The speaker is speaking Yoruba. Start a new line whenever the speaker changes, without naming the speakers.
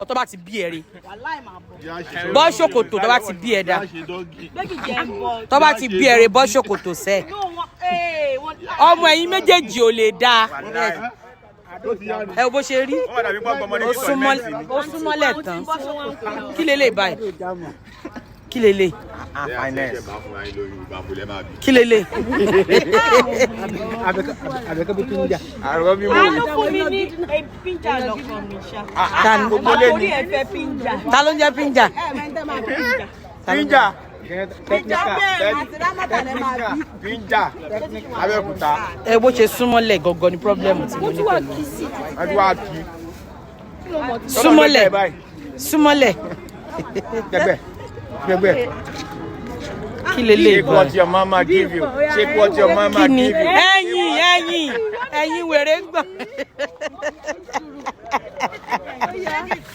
Tó bá ti bí ẹ rí, bọ́ ṣòkòtò. Tó bá ti bí ẹ dá, tó bá ti bí ẹ rí, bọ́ ṣòkòtò sẹ́. Ọmọ ẹ̀yin méjèèjì ò lè dáa. Ẹ wo bó ṣe rí, ó súnmọ́lẹ̀ tán. Kí lélẹ̀ báyìí? Kí lélẹ̀?
Finance.
Kí lélẹ̀?
Àbẹ̀kẹ́ bí pínjà.
Àrùn bí mo
Àánú fún mi ní pínjà lọkọ mi ṣá.
Ta ni?
Àkórí ẹ fẹ́ pínjà.
Ta ló ń jẹ́ pínjà?
Pínjà.
Technical.
Pínjà. Abẹ́òkúta.
Ẹ bó ṣe súnmọ́lẹ̀ gangan ni problem tí mo ní pẹ̀lú.
Adúlá kì í.
Súnmọ́lẹ̀, súnmọ́lẹ̀.
Gbẹgbẹ. Gbẹgbẹ.
Kí lélẹ̀?
Take what your mama give you. Take what your mama
Kí ni?
give you.
Ẹ̀yìn, ẹ̀yìn, ẹ̀yìn, wèrè ń gbọ̀n.